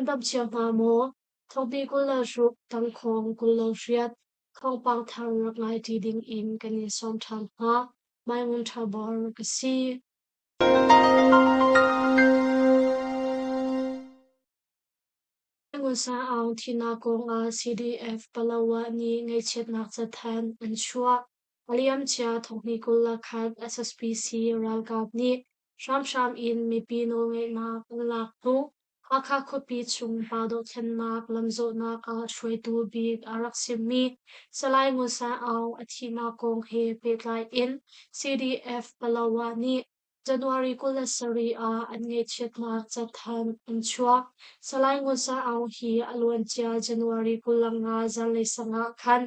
Nan dam cio hna maw? Thawngpi 26, tangkhawng 28, thawngpang thar rak ngai ṭi ding in kan in sawm ṭhan hna. Mai Ngun Ṭha Bor ka si. Ngun Sang Aung thihnak kongah CDF Palawa nih ngaihchiatnak cathanh an chuah. A liamcia thonghnih 21 SSPC ralkap nih hramhram in mipi nawlngeihnak an lak hnu Hakha khuapi chung pa dohthlennak lamzawhnak ah hruaitu bik a rak simi Salai Ngun San Aung a thihnak kong he pehtlai in CDF Palawa nih January 27 ah an ngaihchiatnak cathanh an chuah. Salai Ngun San Aung hi a luancia January 25 zanlei sang ah khan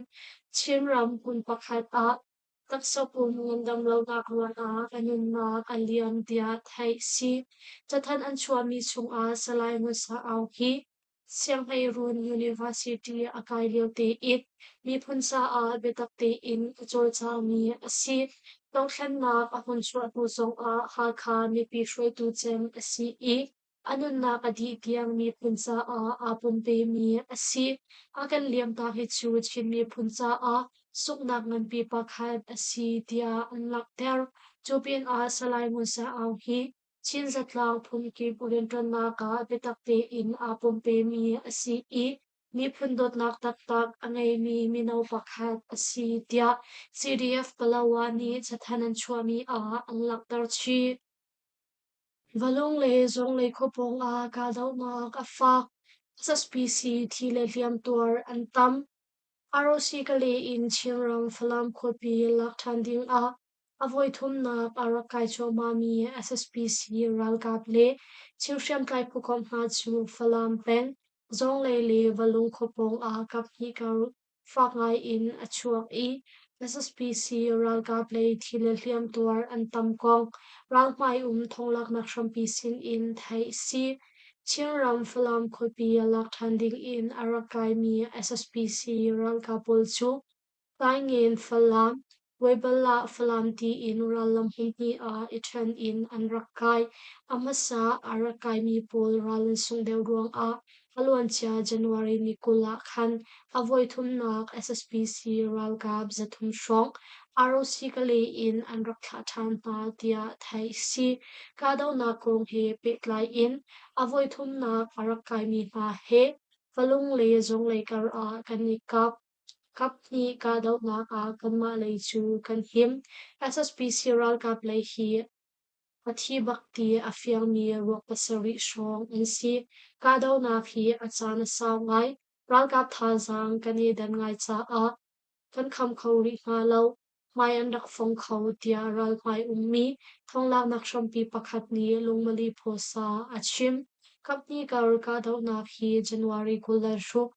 Chinram hmun pakhat ah Taksapum ngandam lonak ruangah a nunnak a liam tiah theih si. Cathanh an chuahmi chungah Salai Ngun Sa Aung hi Sianghleiruun University a kai lio tein miphun caah biatak tein a cawlcangmi a si. Dothlennak a hun chuah hnu zongah Hakha mipi hruaitu cem a si i A nunnak a dih tiang miphun caah aa pumpemi a si. A kan liamtak hi cu Chin miphun caah sunghnak nganpi pakhat a si tiah an langhter. Cu pinah Salai Ngun Sa Aung hi Chin zatlang phunkip rianṭuannak ah biatak tein aa pumpemi a si i miphun dawtnak taktak a ngeimi mino pakhat a si tiah CDF Palawa nih cathanh an chuahmi ah an langhter chih. Valung le Zawnglei khua pawngah kahdohnak a fak. SSPC thi le hliamtuar an tam. ROC Kale in Chinram Falam khuapi lak ṭhan dingah a voithumnak a rak kai cuahmahmi SSPC ralkap le Chin hriamtlai phukomh hna cu Falam peng, Zawnglei le Valung khua pawngah kaphnih kar fak ngai in a chuak i SSPC ralkap lei thi le hliamtuar an tam kong ralhmai um thonglaknak hrampi sin in theih a si. Chinram Falam khuapi lak ṭhan ding in a rak kaimi SSPC ralkap pawl cu Taingen Falam, Weibalah Falam tiin rallam hmunhnih ah i ṭhen in an rak kai. A hmasa a rak kaimi pawl ral an sungh deuh ruangah a luancia January ni 20 ah khan a voithumnak SSPC ralkap 300 hrawng ROC Kalay in an rak thlah ṭhan hna tiah theih a si. Kahdohnak kong he pehtlai in a voithumnak a rak kaimi hna he Falung le Zawnglei kar ah kan i kap. Kaphnih kahdohnak ah kanmah lei cu kan him. SSPC ralkap lei hi a thi bak ti a fiangmi ruak pasarih hrawng an si. Kahdohnak hi a caan a sau ngai. Ralkap thazaang kan i dan ngai caah kan kham kho rih hna lo. Hmai an rak fong kho tiah ralhmai ummi thonglaknak hrampi pakhat nih Lungmali Phuasa a chim. Kaphnih kar kahdohnak hi January 26,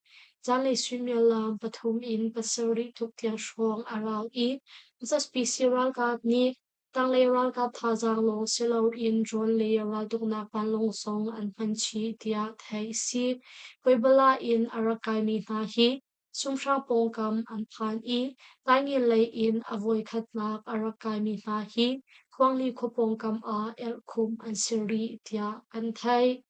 zanlei suimilam pathum in pasarih tluk tiang hrawng a rau i SSPC ralkap nih tanglei ralkap thazaang lawng si loin drone le raltuknak vanlawng zong an hman chih tiah theih a si. Puebla in a rak kaimi hna hi Sumhrang pawngkam an phan i Taingen lei in a voikhatnak a rak kaimi hna hi Khuangli khua pawngkam ah erhkhumh an si rih tiah kan theih.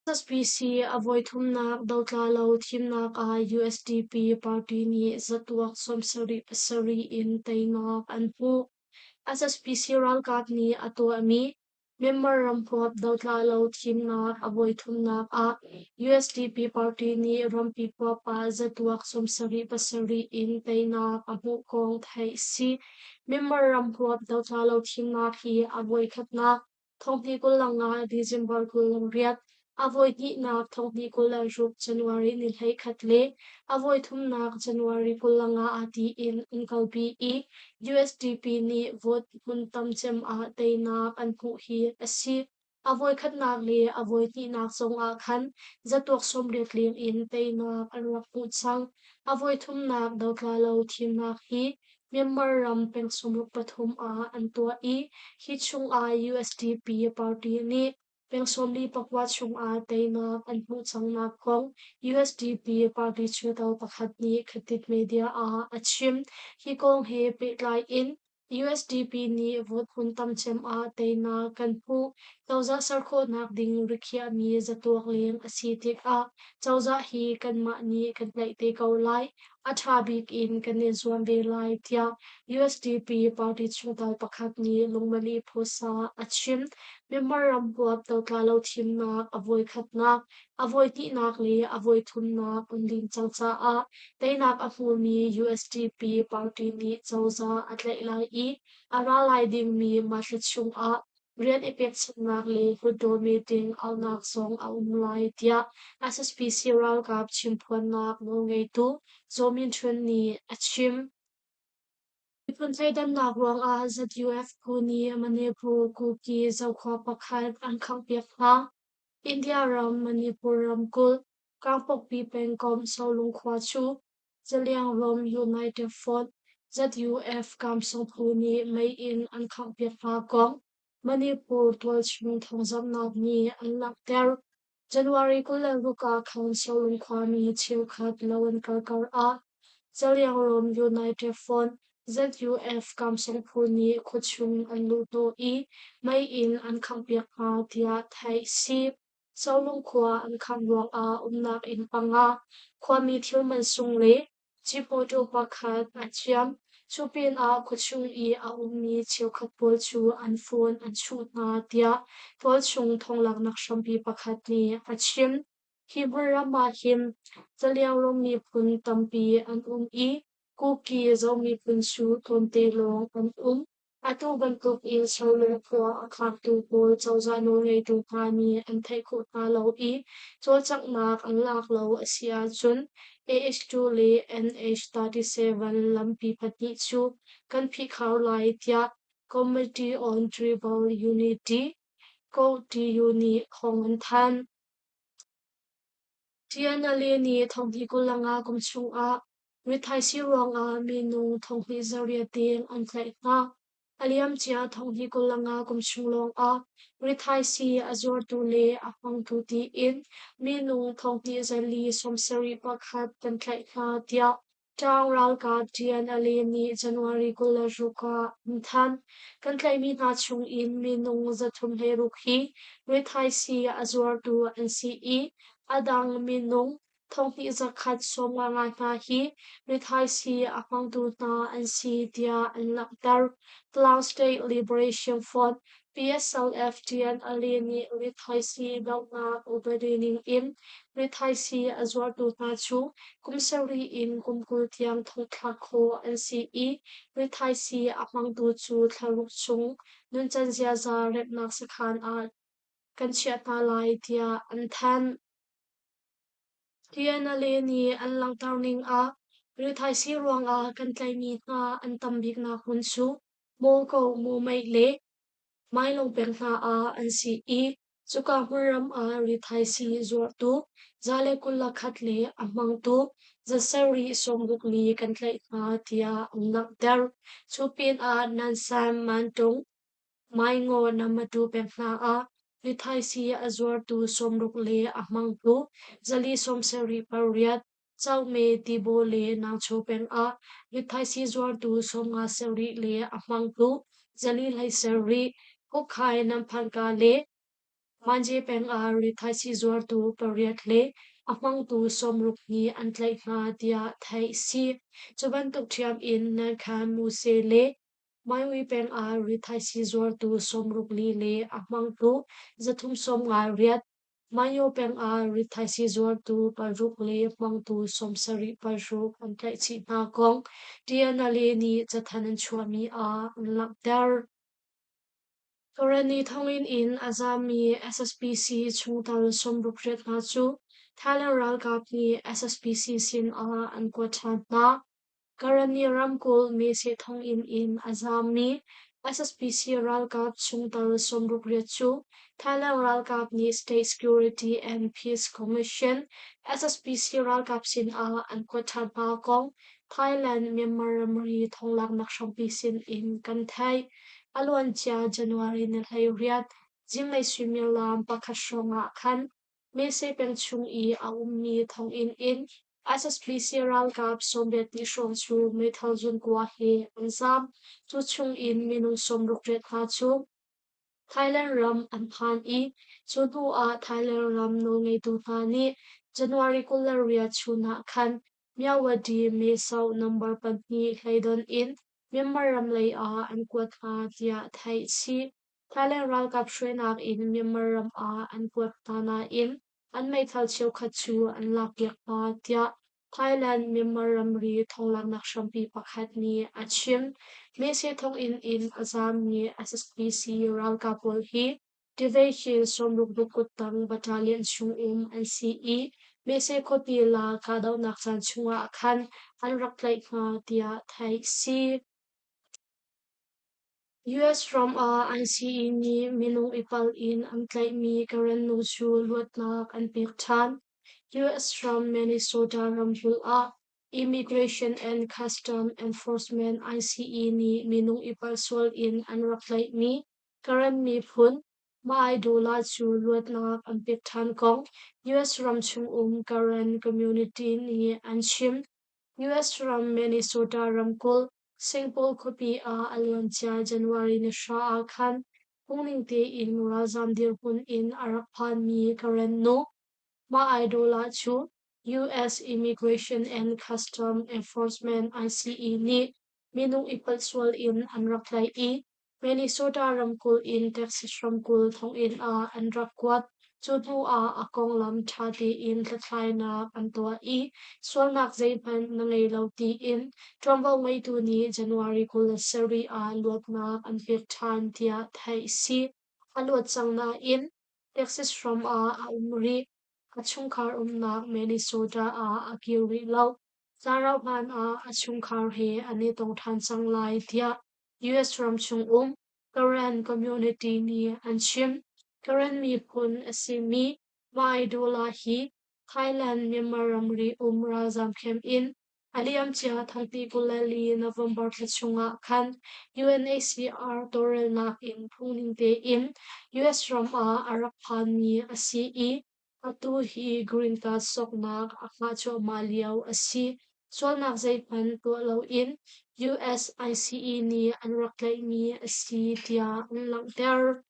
SSPC a voithumnak dotla lo thimnak ah USDP party nih zatuak 77 in teinak an hmuh. SSPC ralkap nih a tuahmi Myanmar ram huap dotla lo thimnak a voithumnak ah USDP party nih rampi huap ah zatuak 77 in teinak a hmuh kong theih a si. Myanmar ram huap dotla lo thimnak hi a voikhatnak thonghnih 25 December 28, a voihnihnak thonghnih 26 January ni 11 le a voithumnak January 25 ah tiin an kalpi i USDP nih vote hmun tam cem ah teinak an hmuh hi a si. A voikhatnak le a voihnihnak zongah khan zatuak 80 leng in teinak an rak hmuh cang. A voithumnak dotla lo thimnak hi Myanmar ram peng 63 ah an tuah i hi chungah USDP party nih peng 44 chungah teinak an hmuh cangnak kong USDP party chungtel pakhat nih Khatit Media ah a chim. Hi kong he pehtlai in. Usdp nih vote hmun tamcem ah teinak kan hmuh. Cozah ser khawhnak ding rikhiahmi zatuak leng a si tikah cozah hi kanmah nih kan tlaih te ko lai. A ṭha bik in kan i zuam ve lai, tiah usdp party chungtel pakhat nih Lungmali Phusa a chim. Myanmar ram huap dotla lo thimnak a voikhatnak, a voihnihnak le a voithumnak an lim cang caah teinak a hmumi usdp party nih cozah a tlaih lai i a ra lai dingmi March chungah rian i pekchanhnak le Hluttaw meeting auhnak zong a um lai tiah SSPC ralkap chimphuannak nawlngeitu Zaw Min Htun nih a chim. Miphun thleidannak ruangah ZUF phu nih Manipur Kuki Zokhua pakhat an khanghpiak hna. India ram Manipur ramkulh Kangpokpi pengkomh Solung khua cu Zaliangram United Front ZUF Kamsung phu nih mei in an khanghpiak hna kong Manipur tualchung thawngzamhnak nih an langhter. January 26 ah khan Solung khuami cheukhat lo an kal karah Zaliangram United Front ZUF Kamsung phu nih khuachung an luhhnawh i mei in an khanghpiak hna tiah theih a si. Solung khua an khangh ruangah umnak inn panga khuami thil mansung le Cipawṭaw pakhat a ciam. Cu pinah khuachung i a ummi cheukhat pawl cu an phone an chuh hna tiah tualchung thawnglaknak hrampi pakhat nih a chim. Hi hmunram ah hin Zaliangrum miphun tampi an um i Kuki Zo miphun cu tlawmte lawng an um. Atu bantuk in Solomon khua a khaangtu pawl cozah nawlngeitu hna nih an theih khawh hna lo i cawlcanghnak an lak lo a si ahcun AH2 le NH37 lampi pahnih cu kan phihkhar lai tiah Committee on Tribal Unity (COTU) nih thawng an thanh. TNLA nih thonghnih 25 kum chungah Rithaisii ruangah minung thonghnih zariat deng an tlaih hna. A liamcia thonghnih 25 kum chung lawngah rithaisii a zuartu le a hmangtu tiin minung thonghnih zali 71 kan tlaih hna tiah Ṭaang ralkap TNLA nih January 26 ah an thanh. Kan tlaihmi hna chungin minung 316 hi rithaisii a zuartu an si i a dang minung thonghnih zakhat 95 hna hi rithaisii a hmangtu hna an si tiah an langhter. Falam State Liberation Front PSLF TNLA nih rithaisii dohnak upadi ning in rithaisii a zuartu hna cu kum sarih in kum 20 tiang thongthlak khawh an si i rithaisii a hmangtu cu thlaruk chung nuncan ziaza remhnak sakhan ah kan chiah hna lai tiah an thanh. TNLA nih an langhter ning ah rithaisii ruangah kan tlaihmi hna an tam biknak hmun cu Mawko, Mawmeih le Mailung peng hna ah an si i cuka hmunram ah rithaisii zuartu 121 le a hmangtu 764 kan tlaih hna tiah an langhter. Cu pinah Nansan, Mantung, Maingaw Namatu peng hna ah rithaisii a zuartu 60 le a hmangtu 478, Cauhme, Tibaw le Nangcho peng ah rithaisii zuartu 57 le a hmangtu 470, Kukkhai Namphanka le Manje peng ah rithaisii zuartu pariat le a hmangtu 60 nih an tlaih hna tiah theih a si. Cu bantuk ṭhiam in Nankhan Muse le Maiui peng ah rithaisii zuartu 64 le a hmangtu 358, Mayo peng ah rithaisii zuartu paruk le hmangtu 76 an tlaihchih hna kong TNLA nih cathanh an chuahmi ah an langhter. Karenni thonginn in a zaammi SSPC chungtel 68 hna cu Thailand ralkap nih SSPC sin ah an kuat ṭhan hna. Karenni ramkulh Mese thonginn in a zaammi SSPC ralkap chungtel 68 cu Thailand ralkap nih State Security and Peace Commission SSPC ralkap sin ah an kuat ṭhan hna kong Thailand-Myanmar ramri thonglaknak hrampi sin in kan theih. A luancia January ni 18 zinglei suimilam pakhat hrawng ah khan Mese peng chung i a ummi thonginn in. SSPC ralkap 81 hrawng cu meithal zunkua he an zaam. Cu chung in minung 60 riat hna cu Thailand ram an phan i cu hnu ah Thailand ram nawlngeitu hna nih January 28 chun ah khan Myawaddy Mesoh number pahnih hleidon in Myanmar ram lei ah an kuat hna tiah theih a si. Thailand ralkap hruainak in Myanmar ram ah an kuat hna nain an meithal cheukhat cu an lakpiak hna tiah Thailand Myanmar ramri thonglaknak hrampi pakhat nih a chim. Mese thonginn in a zaammi SSPC ralkap pawl hi Tivei sawmruk kuttang battalion chungum an si i Mese khuapi la kahdohnak caan chungah khan an rak tlaih hna tiah theih a si. US ram ah ICE nih minung i palh in an tlaihmi Karen nu cu luatnak an pek ṭhan. US ram Minnesota ramkulh ah Immigration and Custom Enforcement ICE nih minung i palh sual in an rak tlaihmi Karen miphun Ma'ai-Dawla cu luatnak an pek ṭhan kong US ramchung um Karen community nih an chim. US ram Minnesota ramkulh St. Paul khuapi ah a liamcia January ni hra ah khan phungning tein ralzam dirhmun in a rak phanmi Karen nu Ma'ai-Dawla cu US Immigration and Custom Enforcement ICE nih minung i palh sual in an rak tlaih i Minnesota ramkulh in Texas ramkulh thonginn ah an rak kuat. Cu hnu ah a konglam ṭha tein hlathlainak an tuah i sualnak zeihmanh na ngei lo tiin ṭuanvo ngeitu nih January 27 ah luatnak an pek ṭhan tiah theih a si. A luat cang nain Texas ram ah a um rih. A chungkhar umnak Minnesota ah a kir rih lo. Caroh hlan ah a chungkhar he an i tong ṭhan cang lai tiah US ramchung um Karen community nih an chim. Karen miphun a simi Mai Dula hi Thailand Myanmar ramri um ralzam camp in a liamcia thongpi 24 November thla chungah khan UNHCR tawlrelnak in phungning tein US ram ah a rak phanmi a si i atu hi green card soknak a hngah cuahmah lio a si. Sualnak zeihmanh tuah loin US ICE nih an rak tlaihmi a si tiah an langhter.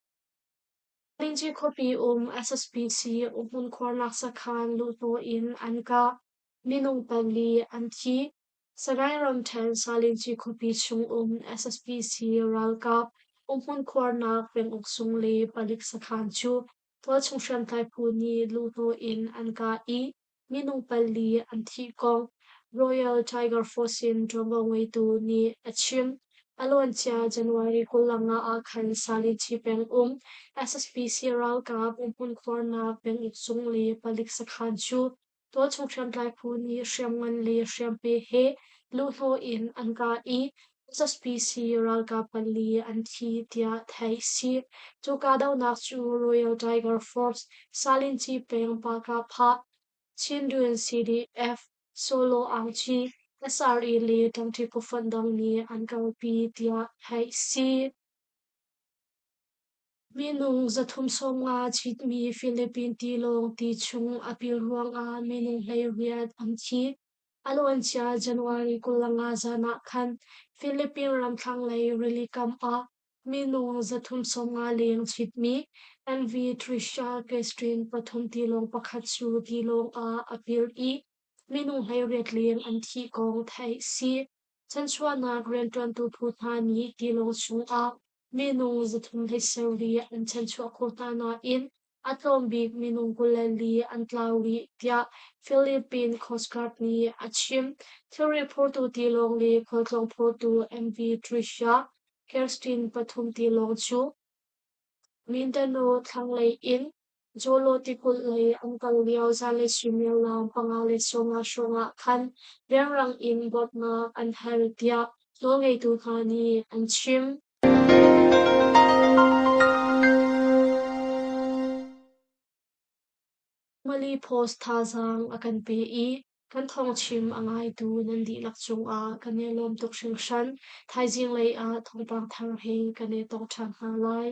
Lingci khuapi um SSPC umhmun khuarnak sakhan luhhnawh in an kah. Minung pali an thi. Sagaing ramṭhen Salinci khuapi chung um SSPC ralkap umhmun khuarnak penguk sung le palik sakhan cu tualchung hriamtlai phu nih luhhnawh in an kah i minung pali an thih kong Royal Tiger Force in ṭuanvo ngeitu nih a chim. A luancia January 25 ah khan Salichi peng um SSPC ralkap umhmun khuarnak penguk zung le palik sakhan cu tualchung hriamtlai phu nih hriamngan le hriampe he luhhnawh in an kah i SSPC ralkap pali an thi tiah theih a si. Cu kahdohnak cu Royal Tiger Force, Salinci peng Pakah Chindwin CDF, Solo Aungci, SRE le ṭangṭi phufonh dang nih an kalpi tiah theih a si. Minung 350 citmi Philippine tilawng ti chung a pil ruangah minung 18 an thi. A luancia January 25 zan ah khan Philippine ram thlanglei rili kam ah minung 350 leng citmi MV Trisha Kestrel pathum tilawng pakhat cu tilawng ah a pil i minung 18 leng an thih kong theih a si. Chanchuahnak rianṭuantu phu hna nih tilawng chungah minung 370 an chanchuah khawh hna nain a tlawm bik minung 24 an tlau rih tiah Philippine Coast Guard nih a chim. Thilri phortu tilawng le khualtlawng phortu MV Tricia Kerstin pathum tilawng cu Mindanao thlanglei in Jolo tikulh lei an kal lio zanlei suimilam 5:50 hrawng ah khan rianrang in bawmhnak an hal tiah nawlngeitu hna nih an chim. Mali Post thazaang a kan pe i kan thawngchim a ngaitu nan dihlak cungah kan i lawm tuk hringhran. Thaizing lei ah thawngpang thar he kan i tong ṭhan hna lai.